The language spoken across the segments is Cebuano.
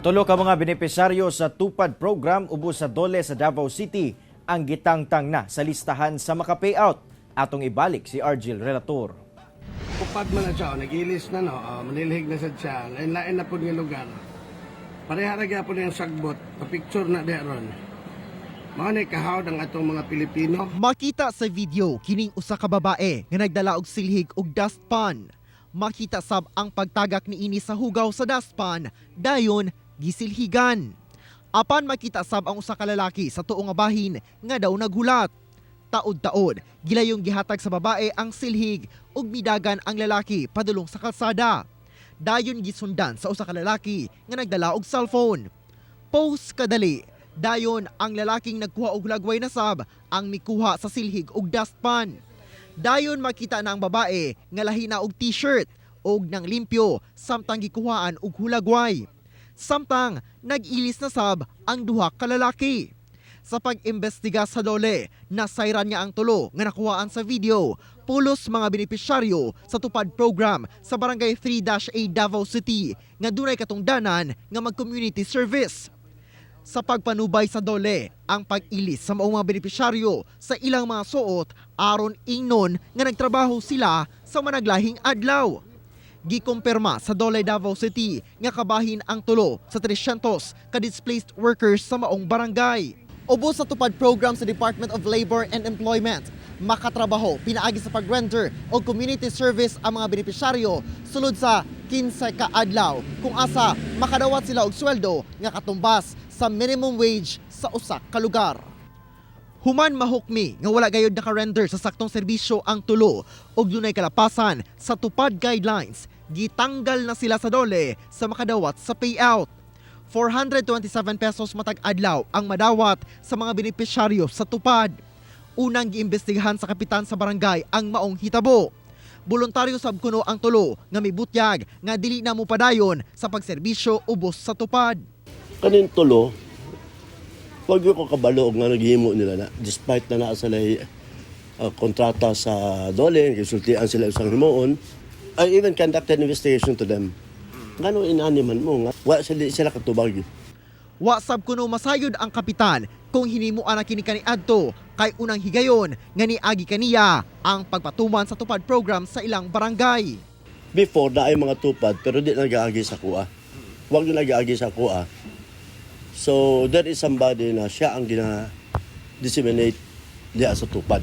Tulo ka mga benepisyaryo sa Tupad program ubos sa DOLE sa Davao City ang gitangtang na sa listahan sa maka-payout. Atong ibalik si Argil Relator. Upad man na siya, oh, nag-ilis na no, oh, manilhig na sad siya, lain-lain na pud nga lugar. Pareha ra gyapon yung sagbot, pa-picture na di ron. Mao ni kahawd ang atong mga Pilipino. Makita sa video kining usa ka babae nga nagdala og silhig og dustpan. Makita sab ang pagtagak niini sa hugaw sa dustpan dayon gisilhigan. Apan makita sab ang usa ka lalaki sa tuo nga bahin nga daw naghulat. Taod-taod, gilayong gihatag sa babae ang silhig ug midagan ang lalaki padulong sa kalsada. Dayon gisundan sa usa ka lalaki nga nagdala og cellphone. Post kadali. Dayon ang lalaking nagkuha og lagway na sab ang mikuha sa silhig og dustpan. Dayon makita na ang babae nga lahi na og t-shirt og nang limpyo samtang gikuhaan og hulagway. Samtang nag-ilis na sab ang duha ka lalaki. Sa pag-imbestiga sa DOLE, nasayran niya ang tulo nga nakuhaan sa video pulos mga benepisyaryo sa Tupad program sa Barangay 3-A Davao City nga dunay katungdanan nga mag-community service. Sa pagpanubay sa DOLE, ang pag-ilis sa maong mga benepisyaryo sa ilang mga suot aron ingnon nga nagtrabaho sila sa managlahing adlaw. Gikumpirma sa DOLE Davao City nga kabahin ang tulo sa 300 ka displaced workers sa maong barangay. Ubos sa Tupad program sa Department of Labor and Employment, makatrabaho pinaagi sa pag-render o community service ang mga benepisyaryo sulod sa 15 ka adlaw kung asa makadawat sila og sweldo nga katumbas sa minimum wage sa usa ka lugar. Human mahukmi nga wala gayod naka-render sa saktong serbisyo ang tulo ug dunay kalapasan sa Tupad guidelines, gitanggal na sila sa DOLE sa makadawat sa payout. 427 pesos matag adlaw ang madawat sa mga benepisyaryo sa Tupad. Unang giimbestigahan sa kapitan sa barangay ang maong hitabo. Boluntaryo sab kuno ang tulo nga mibutyag nga dili na mopadayon sa pagserbisyo ubos sa Tupad. Kanin tulo, wag ko kabalo og nga naghimo nila na despite na naa sila kontrata sa DOLE, gisultian sila usang himuon. I even conducted investigation to them. Ngano inani man mo nga wa sila katubag. Wa sab kuno masayod ang kapitan kung hinimuan na kini kaniadto kay unang higayon nga niagi kaniya ang pagpatuman sa Tupad program sa ilang barangay. Before na ay mga Tupad pero di nagaagi sa kuha. Wag na nagaagi sa kuha. So there is somebody na siya ang gina disseminate diya sa Tupad.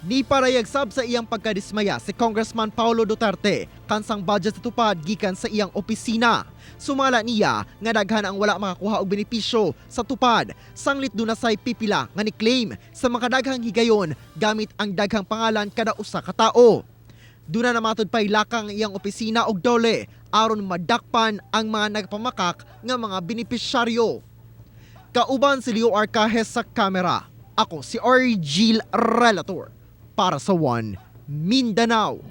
Ni parayag sab sa iyang pagkadismaya si Congressman Paulo Duterte kansang budget sa Tupad gikan sa iyang opisina. Sumala niya nga daghan ang wala makakuha og benepisyo sa Tupad sanglit duna say pipila nga ni-claim sa makadaghang higayon gamit ang daghang pangalan kada usa ka tawo. Duna na matud pay lakang ang iyang opisina og DOLE aron madakpan ang mga nagpamakak nga mga benepisyaryo. Kauban si Leo Arcajes sa kamera. Ako si Argil Relator para sa One Mindanao.